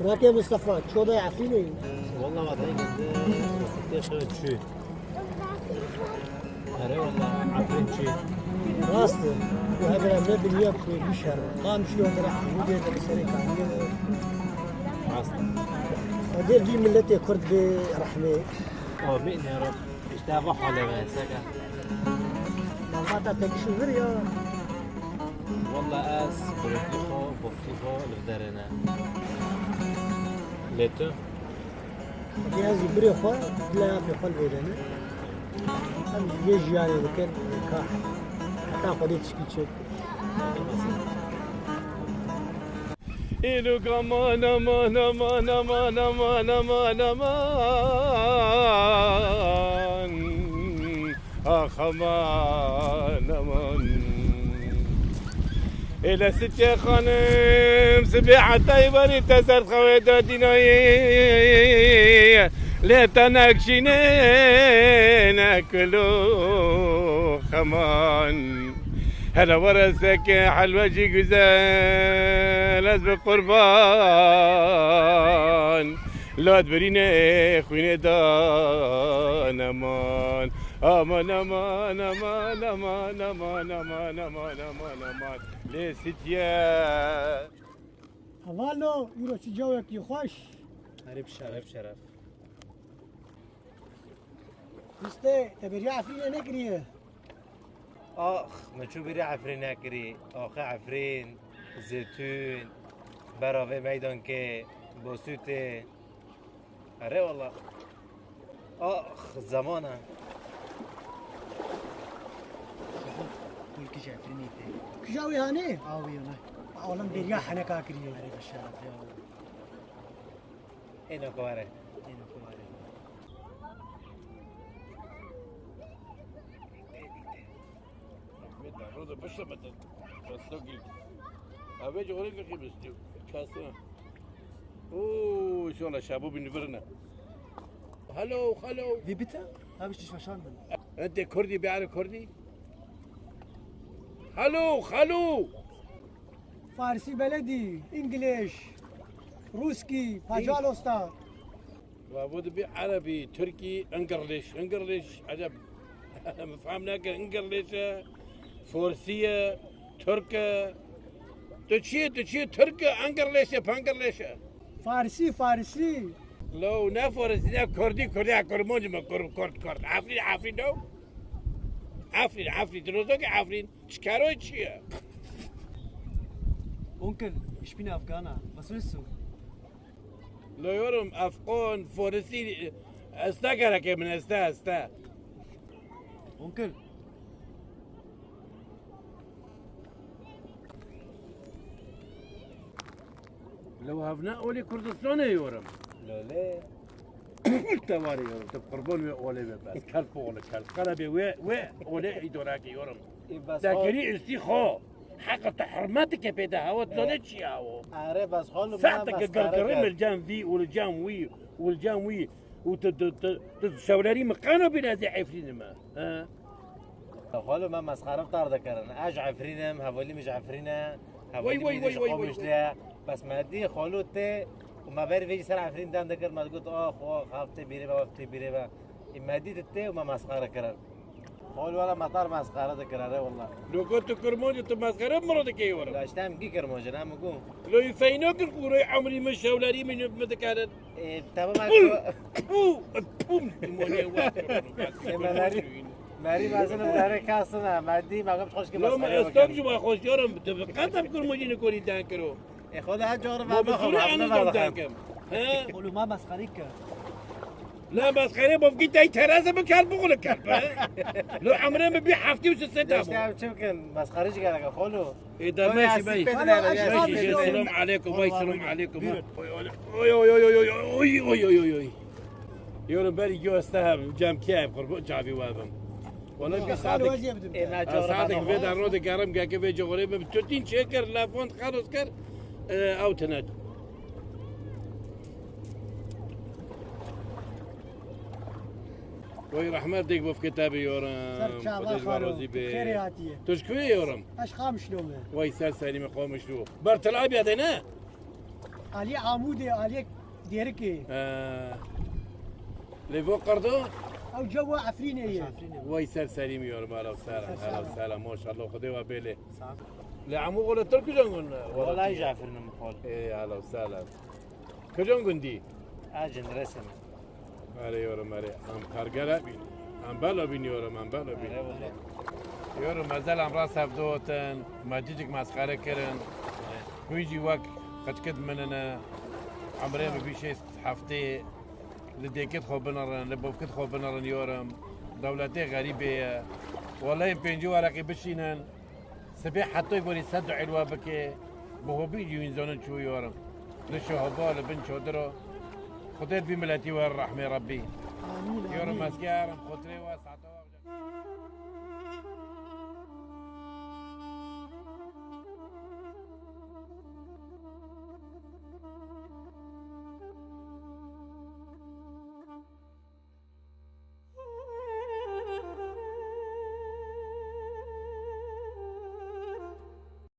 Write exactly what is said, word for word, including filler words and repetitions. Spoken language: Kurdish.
Nake Mustafa, çoda Efrînê. Wallah, vatayê geldi, tê xwe çû. Erê wallah, Efrîn çû. Rast e. Bu hemen ne dünya koymuş her. Kam şu yolda Efrînê de bir sene kaldı. Rast. Gel bir milletê Kurd bir rahmi. Amîn ya Rab. Îşte bu hale be, seke. Malbata tek şu vir ya. Wallah ez birêkî xwe, boftî xwe li derê ne. Lê tu? Hadi ez jî birê xwe, bila yapê xwe li vê de ne. Em jî vê jiyanê dikin, ka heta Xwedê tişkî çêk. Îlûk aman, aman, aman. Ax aman, aman. Ê Lesîtiyê xanim, sibê hetayî berî te ser xewê de dînayî. Lê te nekşînê ne kulû xeman. Hele were seke helwecî güzel ez bi qurban. Lad birîne xwînê da neman. Aman, aman, aman. Lê sitiye. Hevalno, îro çi cawekî xweş. Herî bi şeref. Herî bi şeref. Rûstê, te bêriya Efrînê nekiriye? Ax, min çû bêriya Efrînê nekirî. Axê Efrîn, Zêtûn, bera vê meydankê, Bosûtê. Erê wala. Ax, zeman e. Kul kî ji Efrînê tê. Kîja wî hanê? A wî ne. Oğlum bêriya heneka kiriye. Erê bi şeref ya. Êno ku were. Êno ku were. Wê darû de bişemete. Destokî. Ev ê cihorê fikî bistî. Kasina. Oo, şola şabo bin virine. Hello, hello. Vê bite, ha biştiş veşandin. Ente Kurdî, biare Kurdî. Hello, hello. Farsî beledî, English, Ruskî, pajalosta. Wa bu dibi Erebî, Tirkî, English, English, eceb. Min fehm nekir, English e, Forsî ye, Tirk e. Tu çi ye, tu çi ye, Tirk e, English e, Penglish e. Farsî, Farsî. Lo, ne Farsî, ne Kurdî, Kurdî, ha, Kurmancî me, Kurd, Kurd, Kurd. Efrîn, Efrîn, no. Efrîn, Efrîn, tu nozokî Efrîn. Çikeroyê çi ye? Onkel, ich bin Afghaner. Was willst du? Lo yorum, Afgan, Farisî, esta gereke min, esta, esta. Onkel. Lo hevne olê Kurdistanê yorum. Lole. Te warê yorum, te qurban wê olê be bes. Kelp oğlu kelp. Qerebê wê, wê olê îdorake yorum. Ê, bes Te hol- kirî istî xo. Heqa te hurmetike pê de hewa, tu zanê çi ye hewa? Are, bes hol ma Saeteke mesxere girgirî kir. Li cem vî û li cem wî û li cem wî û tu, tu, tu, tu şewlerî min qeno bîne ez ê Efrînî me. He? Xalo me mesxere tar dikirin. Ez ji Efrîn im, hevalî min ji Efrîn e, hevalî Wey, wey, min wey, ji wey, wey, Qamişlê wey. ye. Bes me dî xalo tê û me berî vê jî ser Efrîn dem dikir, me digot, "Ax, ax, hev tê bîrê be, hev tê bîrê be." Ê me dî tu tê û me mesxere kirin. Xalo wela me tar mesxere dikir, erê wela. Lo ku tu Kurmancî, tu mesxere min re dikey were. La işte em gî Kurmancî ne, em gu. Lo yî feyno kir ku rê emrî min, şewlerî min, min dikerin. Ê, tamam, Pû! Pû! Pû! Ê, me nerî, merî mezin û dere kasine, me dî, me gom xweş ki Lo me mesxere estom bikin. Ji we xweş diyorum, tu bi qet em Kurmancî nikorî den kiro. Ê, xwe de her cor Mo ve bi me xwe zûrî me anî ne dom ver den kim. He? Oğlum, ma mesxerî kir. La mesxerê bofkî tey tereze bi kelp oğlu kelp, he? Lo emrê min bî heftî û sê sed Işte habo. Em çi bikin, mesxerî jî gerek, xolo. Ê, dermê şî bey. Alo, Eşref Bey. Selam aleykum, vay selam aleykum. Buyurun. Oy, oy, oy. Yorum berî gyo este hem, cem ki hem, qurbo çavî we bim. Wala bir sadik. Ê, me Ez sadik vê de ro de gerim geke vê cihorê bim. Tutîn çê kir, lafond xelos kir. E, ew tine. Vay rahmet dek bofke tabi yorum. Ser çava Xwedê ji we xalo, razî be. Xêrê hatiye. Tu ji ku yê yorum? Ez Qamişlo me. Vay ser serî me Qamişlo. Bertil abiya de ne? Aliyê Amûdê, aliyê Dêrikê. Ee, Lê vo qerdo? Ew cewa Efrînê ye. Vay ser serî mi yorum, ahla ve sahla, ahla ve sahla, maşallah, Xwedê we bêlê. Lê Amû xole Tirk kucan gun? Wala ji Efrînê mi xol. Ê, ahla ve sahla. Kucan gundî? Ercin, Resim. Erê yorum, erê. Em pergere bîn. Em belo bîn yorum, em belo bîn. Erê wala. Yorum, ezel em rast hevdotin, me cicik mesxere kirin. Hûn jî wek qiçkit min ne. Emrê min bî şêst heftê. Li dêkit xwe binirin, li bovkit xwe binirin yorum. Dewletê xerîbê ye. Wele yên pêncî wereqî bişînin. Sibê hetoy borî sed duê li we bike. Bi hobî jî wîn zonin çû yorum. Li şohoba, li bin çodiro. Xwedê di vî miletî we rehmê Rebbî. Amîn, Yorum amîn. Meskerim, xotirê we sato.